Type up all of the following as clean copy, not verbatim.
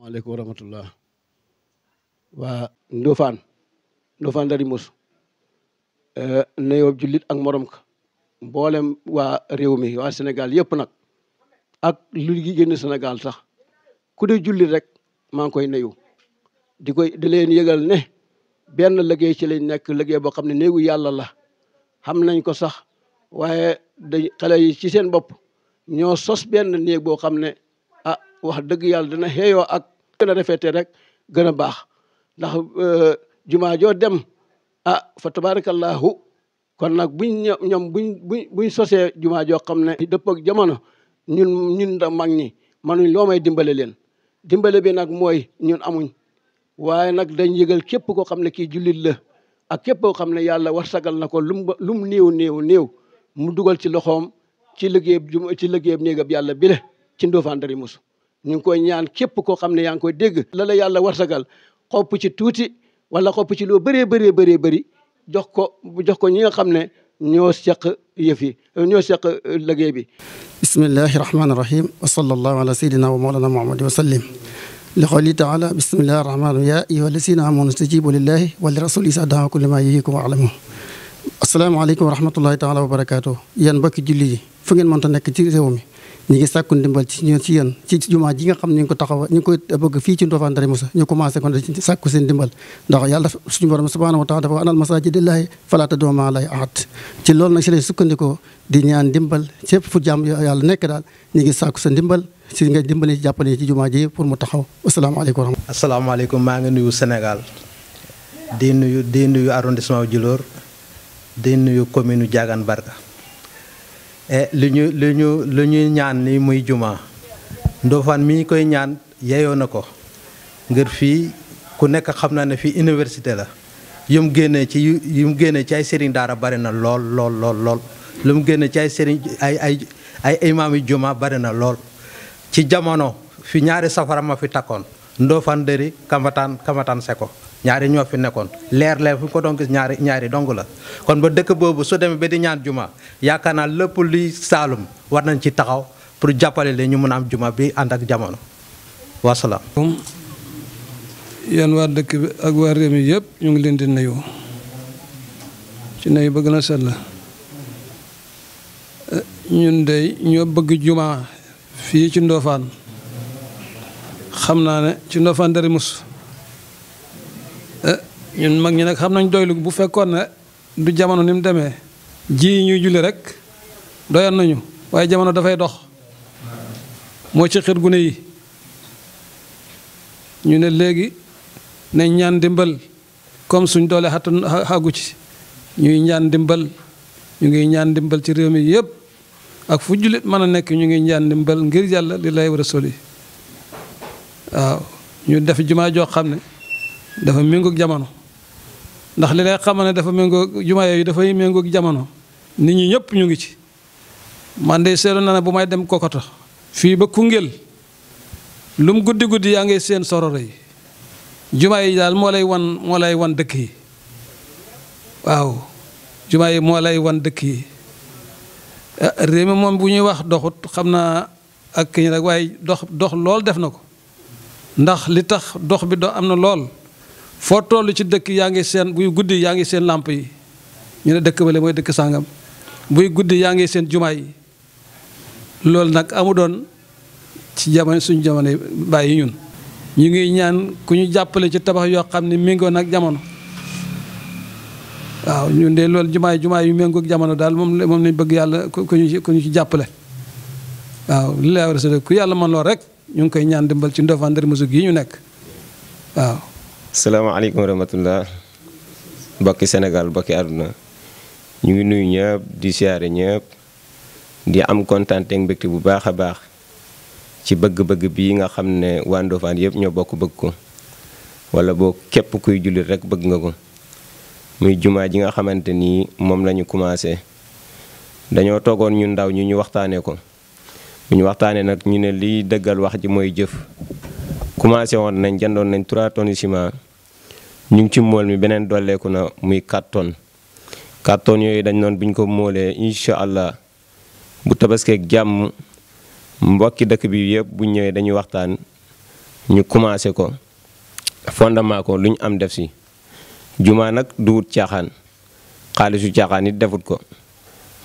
waaleykum wa rahmatullah. waa Ndofane Darou nuyoo jullit ak morom ka mboolem waa réew mi waa Sénégal yëpp nag ak lu génn Sénégal sax ku dee jullit rek maa ngi koy nuyu di leen yëgal ne benn liggéey ci lañ nekk liggéey boo xam ne néegu yàlla la xam nañ ko sax waaye xale yi ci seen bopp ñoo sos benn néeg boo xam ne wax dëgg yàlla dina xeeyoo ak gën a rafetee rek gën a baax ndax jumaa joo dem fa tabarakallahu kon nag buñ sosee jumaa joo xam ne dëpp ak jamono ñun da mag ñi manuñ loo may dimbale leen dimbale bi nag mooy ñun amuñ waaye nag dañ yëgal képp koo xam ne kii jullit la ak képp koo xam ne yàlla warsagal na ko lum néew mu dugal ci loxoom ci liggéeyam néegab yàlla bile ci Ndofane Darou Mouhty ñu ngi koy ñaan képp koo xam ne yaa ngi koy dégg la yàlla warsagal xopp ci tuuti wala xopp ci loo bëri jox ko ñi nga xam ne ñoo seq yëf yi ñoo seq liggéey bi. bismillahi rahmaani rahim wa sallallahu ala sayyidina wa mawlana muhammad wa sallim li qawli taala bismillahi rahmaani ya ayyuha alladhina amanu stajibu lillahi wa li rasuli isa daakum lima yuhyikum wa alamu. asalaamaaleykum wa rahmatullahi taala wa barakaatu. yéen mbokki julli yi fu ngeen mënta nekk ci réew mi ñu ngi sàkku ndimbal ci yéen ci jumaa ji nga xam ne ñu ngi ko taxaw ñu ngi koy bëgg fii ci Ndofane Darou Mouhty ñu commencé ko ci sàkku seen ndimbal ndax yàlla suñu borom subhanahu wa taala dafa anal masajidillahi fala tad'u ma'a llahi ahad ci loolu nag si lay sukkandikoo di ñaan ndimbal fépp fu jàmm yàlla nekk daal ñu ngi sàkku sa ndimbal si nga dimbali jàppale ci jumaa ji pour mu taxaw asalaamaaleykum wa rahmatulah. asalaamaaleykum maa ngi nuyu Sénégal di nuyu arrondissement Djilor di nuyu commune Diagane Barka li ñuy ñaan ni muy juma Ndofane mi koy ñaan yeyoo na ko ngir fii ku nekk xam na ne fii université la yum génnee ci ay sëriñ daara bari na lool lu mu génne ci ay sëriñ ay imaam yi juma bari na lool ci jamono fi ñaari safara ma fi takkoon Ndofane Dëri Kamataan Seko ñaari ñoo fi nekkoon leer fu ko doon gis ñaari dong la kon ba dëkk boobu su demee ba di ñaan juma yaakaar naa lépp luy Saalum war nañ ci taxaw pour jàppale leen ñu mën a am juma bi ànd ak jamono wasalaam. yéen waa dëkk bi ak waa réew mi yëpp ñu ngi leen di nuyu ci nuyu ba gën a sell ñun de ñoo bëgg juma fii ci Ndofane xam naa ne ci Ndofane Darou Mouhty ñun mag ñi nag xam nañ doylu bu fekkoon ne du jamono ni mu demee ji ñuy julli rek doyoon nañu waaye jamono dafay dox moo ci xir gune yi ñu ne léegi nañ ñaan dimbal comme suñ doole xagu ci ñuy ñaan dimbal ñu ngi ñaan dimbal ci réew mi yëpp ak fu jullit mën a nekk ñu ngi ñaan dimbal ngir yàlla li lay war a soli waaw ñu def jumaa joo xam ne dafa méngoog jamono ndax li lay xamal ne dafa méngoog jumaa yooyu dafay méngoog jamono nit ñi ñëpp ñu ngi ci man de seetlu na ne bu may dem Kokoto fii ba Koungheul lu mu guddi yaa ngi seen sororo yi jumaa yi daal moo lay wan dëkk yi waaw jumaa yi moo lay wan dëkk yi réew mi moom bu ñuy wax doxut xam naa ak kii rek waaye dox lool def na ko ndax li tax dox bi am na lool foo toll ci dëkk yaa ngi seen buy guddi yaa ngi seen làmp yi ñu ne dëkk bale mooy dëkk sàngam buy guddi yaa ngi seen jumaa yi loolu nag amu doon ci jamono suñu jamono bàyyi ñun ñu ngi ñaan ku ñu jàppale ci tabax yoo xam ne méngoo nag jamono waaw ñun de loolu jumaa yu méngoo ak jamono daal moom lañ bëgg yàlla ku ñu ci jàppale waaw li lay war a ku yàlla man lool rek ñu ngi koy ñaan dimbal ci Ndofane Darou Mouhty gii ñu nekk waaw. salaamaaleykum wa rahmatullah mbokki Sénégal mbokki àdduna ñu ngi nuyu ñëpp di siyaare ñëpp di am kontaan ak mbégte bu baax a baax ci bëgg-bëgg bii nga xam ne waa Ndofane yëpp ñoo bokk bëgg ko wala boo képp kuy jullit rek bëgg nga ko muy jumaa ji nga xamante ni moom la ñu commencé dañoo toogoon ñu ndaw ñu waxtaanee ko bu ñu waxtaanee nag ñu ne liy dëggal wax ji mooy jëf commencé woon nañ jëndoon nañ 3 tonnes ciment ñu ngi ci mool mi beneen dolleeku na muy 4 tonnes 4 tonnes yooyu dañ noon buñ ko moolee incha allah bu tabaskeeg jàmm mbokki dëkk bi yëpp bu ñëwee dañuy waxtaan ñu commencé ko fondement ko lu ñu am def si jumaa nag du wut caaxaan xaalisu caaxaan it defut ko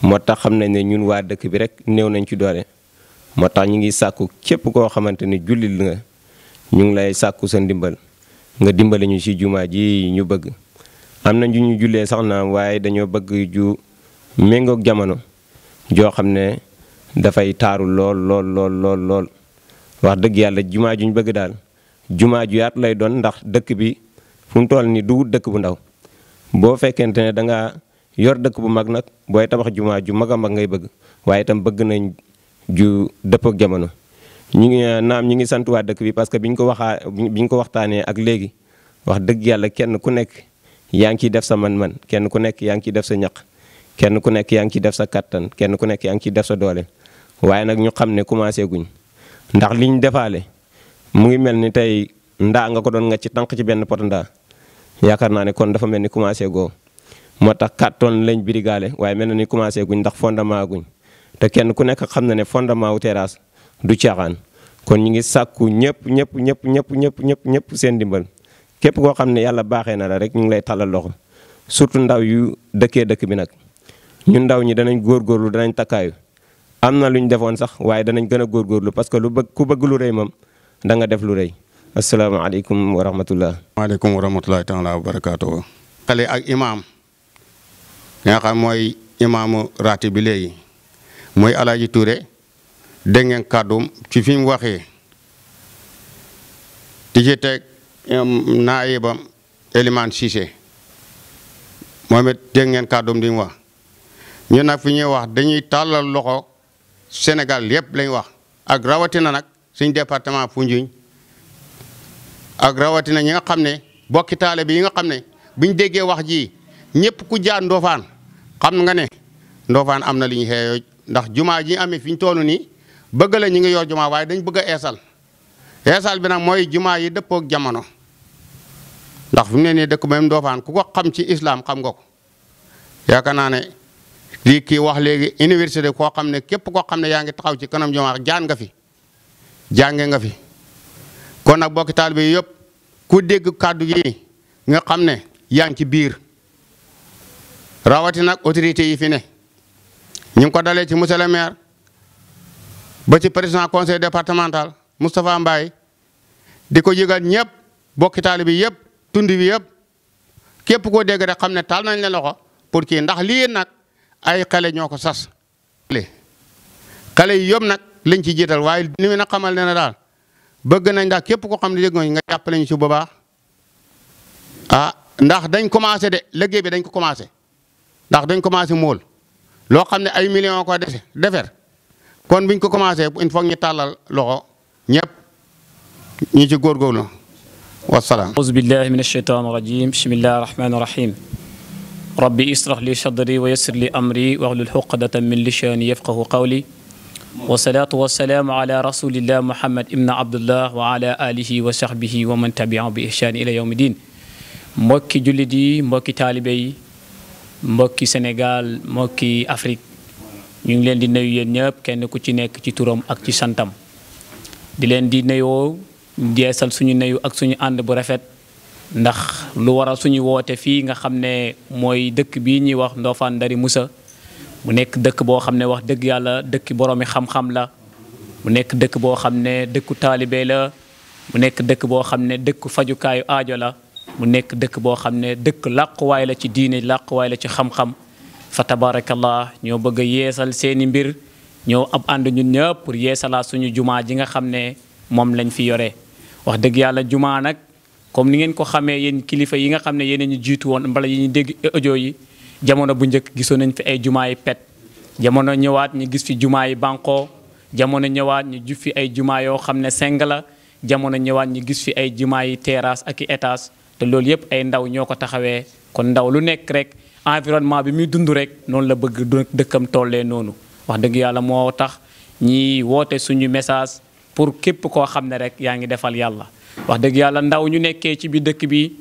moo tax xam nañ ne ñun waa dëkk bi rek néew nañ ci doole moo tax ñu ngi sàkku képp koo xamante ni jullit nga ñu ngi lay sàkku sa ndimbal nga dimbale ñu ci jumaa ji ñu bëgg am na ñu jullee sax na waaye dañoo bëgg ju méngoog jamono joo xam ne dafay taaru lool lool lool lool lool wax dëgg yàlla jumaa ju ñu bëgg daal jumaa ju yaatu lay doon ndax dëkk bi fu mu toll ni du dëkk bu ndaw boo fekkente ne da nga yor dëkk bu mag nag booy tabax jumaa ju mag a mag ngay bëgg waaye itam bëgg nañ ju dëpp ak jamono ñu ngi sant waa dëkk bi parce que biñ ko waxtaanee ak léegi wax dëgg yàlla kenn ku nekk yaa ngi ciy def sa man-man kenn ku nekk yaa ngi ciy def sa ñaq kenn ku nekk yaa ngi ciy def sa kattan kenn ku nekk yaa ngi ciy def sa doole waaye nag ñu xam ne commencé guñ ndax liñ defaale mu ngi mel ni tey ndaa nga ko doon nga ci tànk ci benn pot ndaa yaakaar naa ne kon dafa mel ni commencé goo moo tax 4 tonnes lañ birigaale waaye mel na ni commencé guñ ndax fondement guñ te kenn ku nekk xam na ne fondement wu terrasse du caaxaan kon ñu ngi sàkku ñëpp seen dimbal képp koo xam ne yàlla baaxee na la rek ñu ngi lay tàllal loxo surtout ndaw yu dëkkee dëkk bi nag ñun ndaw ñi danañ góorgóorlu danañ takkaayu am na lu ñu defoon sax waaye danañ gën a góorgóorlu parce que ku bëgg lu rëy moom da nga def lu rëy asalaamaaleykum wa rahmatullah. waaleykum wa rahmatullahi taala wa barakaatu. xale ak imaam nga xam mooy imaamu raati bi léegi mooy Alaaji Touré dégg ngeen kàddum ci fi mu waxee di ci teg naayibam Elimane Cissé moom it dégg ngeen kàddum di mu wax ñun nag fi ñuy wax dañuy tàllal loxo Sénégal yëpp lañ wax ak rawatina nag suñ département Foundiougne ak rawatina ñi nga xam ne bokki taale bi yi nga xam ne buñ déggee wax ji ñëpp ku jaar Ndofane xam nga ne Ndofane am na li ñu xeeyoo ndax jumaa ji amee fi ñu toll nii bëgg la ñu ngi yor jumaa waaye dañ bëgg a eesal bi nag mooy jumaa yi dëppook jamono ndax fi mu ne nii dëkk même Ndofane ku ko xam ci islam xam nga ko yaakaar naa ne lii kii wax léegi université koo xam ne képp koo xam ne yaa ngi taxaw ci kanam jumaa jaan nga fi jànge nga fi kon nag bokki taalibe bi yëpp ku dégg kàddu gi nga xam ne yaa ngi ci biir rawati nag autorité yi fi ne ñu ngi ko dalee ci monsieur le maire ba ci président conseil départemental Moustapha Mbaye di ko yëgal ñëpp bokki taalibe bi yëpp tund bi yëpp képp koo dégg rek xam ne taal nañ la loxo pour kii ndax lii nag ay xale ñoo ko sas xale yi yëpp nag lañ ci jiital waaye ni mu na xamal ne na daal bëgg nañ ndax képp koo xam ne dégg nga jàppale ñu ci bu baax ndax dañ commencé de liggéey bi dañ ko commencé ndax dañ commencé mool loo xam ne ay millions ko defer kon biñ ko commencé il faut ñu tàllal loxo ñëpp ñu ci góorgóorlu wasalaam. auzu billahi min ashaytaan rajim bismillahi rahmani rahim rabbi israh li sadri wa yassir li amri wahlul uqdatan min lisani yafqahu qawli wasalaatu wasalaamu ala rasulillah muhammad ibn abdullah wa ala alihi wa sahbihi wa man tabi'ahu bi ihsaan ila yawmi din mbokki jullit yi mbokki taalibe yi mbokki Sénégal mbokki Afrique ñu ngi leen di nuyu yéen ñëpp kenn ku ci nekk ci turam ak ci santam di leen di nuyoo jeesal suñu nuyu ak suñu ànd bu rafet ndax lu waral suñu woote fii nga xam ne mooy dëkk bii ñuy wax Ndofane Ndari Moussa mu nekk dëkk boo xam ne wax dëgg yàlla dëkk boroomi xam-xam la mu nekk dëkk boo xam ne dëkku taalibe la mu nekk dëkk boo xam ne dëkku fajukaayu aajo la mu nekk dëkk boo xam ne dëkk làquwaay la ci diine làquwaay la ci xam-xam fa tabarakallah ñoo bëgg a yeesal seeni mbir ñoo ab ànd ñun ñëpp pour yeesalaat suñu jumaa ji nga xam ne moom lañ fi yore wax dëgg yàlla jumaa nag comme ni ngeen ko xamee yéen kilifa yi nga xam ne yéen ñu jiitu woon mbala yi ñu dégg audio yi jamono bu njëkk gisoon nañ fi ay jumaa yi pet jamono ñëwaat ñu gis fi jumaa yi banqoo jamono ñëwaat ñu gis fi ay jumaa yoo xam ne seng la jamono ñëwaat ñu gis fi ay jumaa yi terrasse ak i étage te loolu yëpp ay ndaw ñoo ko taxawee kon ndaw lu nekk rek environnement bi muy dund rek noonu la bëgg dëkkam tollee noonu wax dëgg yàlla moo tax ñi woote suñu message pour képp koo xam ne rek yaa ngi defal yàlla wax dëgg yàlla ndaw ñu nekkee ci biir dëkk bi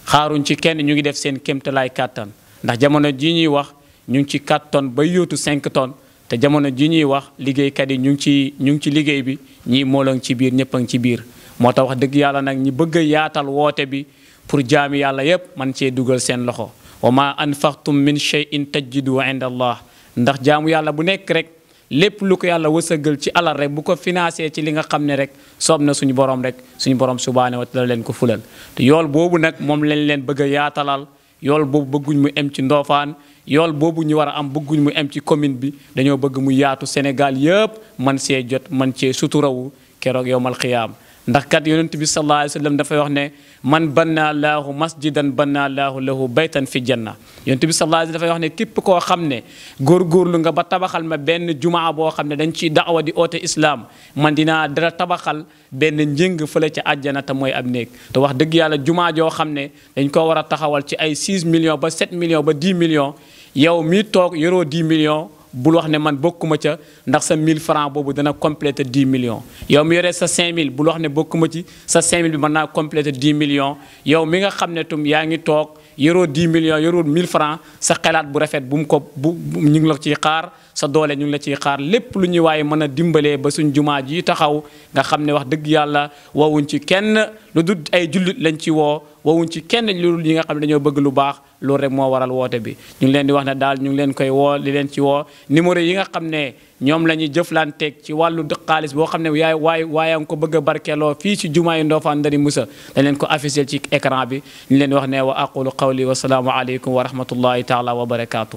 xaaruñ ci kenn ñu ngi def seen kéemtalaay kàttan ndax jamono ji ñuy wax ñu ngi ci 4 tonnes ba yóotu 5 tonnes te jamono ji ñuy wax liggéeykat yi ñu ngi ci liggéey bi ñii moolong ci biir ñëpp a ngi ci biir moo tax wax dëgg yàlla nag ñi bëgg a yaatal woote bi pour jaami yàlla yépp man cee dugal seen loxo wa ma anfaqtum min shay'in tajidu inda allah ndax jaamu yàlla bu nekk rek lépp lu ko yàlla wësëgal ci alal rek bu ko financé ci li nga xam ne rek soob na suñu borom rek suñu borom subhaanahu wa taala leen ko fulal te yool boobu nag moom lañ leen bëgg a yaatalal yool boobu bëgguñ mu em ci Ndofane yool boobu ñu war a am bëgguñ mu em ci commune bi dañoo bëgg mu yaatu Sénégal yëpp man see jot man cee suturawu keroog yowmal xiyaam ndax kat yonent bi sallallahu alayhi wa sallam dafay wax ne man banna laahu masjidan banna laahu lahu baytan fi janna yonent bi sallallahu alayhi wa sallam dafay wax ne képp koo xam ne góorgóorlu nga ba tabaxal ma benn jumaa boo xam ne dañ ciy daawa di oote islam man dinaa dara tabaxal benn njëng fële ca àjjana te mooy ab néeg te wax dëgg yàlla jumaa joo xam ne dañ ko war a taxawal ci ay 6 millions ba 7 millions ba 10 millions yow mi toog yoroo 10 millions bul wax ne man bokkuma ca ndax sa 1000 francs boobu dana compléter 10 millions yow mi yoree sa 5000 bul wax ne bokkuma ci sa 5000 bi mën naa compléter 10 millions yow mi nga xam ne tum yaa ngi toog yoroo 10 millions yoroo 1000 francs sa xelaat bu rafet bu mu ko ñu ngi la ciy xaar sa doole ñu ngi la ciy xaar lépp lu ñuy waaye mën a dimbalee ba suñ jumaa ji taxaw nga xam ne wax dëgg yàlla woowuñ ci kenn lu dul ay jullit lañ ci woo woowuñ ci kenn lu dul yi nga xam ne dañoo bëgg lu baax loolu rek moo waral woote bi ñu ngi leen di wax ne daal ñu ngi leen koy woo li leen ci woo numéro yi nga xam ne ñoom la ñuy jëflanteeg ci wàllu xaalis boo xam ne waaye nga ko bëgg a barkeeloo fii ci jumaa yi Ndofane Ndari Moussa dañ leen ko affiché ci écran bi ñu leen di wax ne wa aqulu qawli wa salaamu aleykum wa rahmatullahi taala wa barakaatu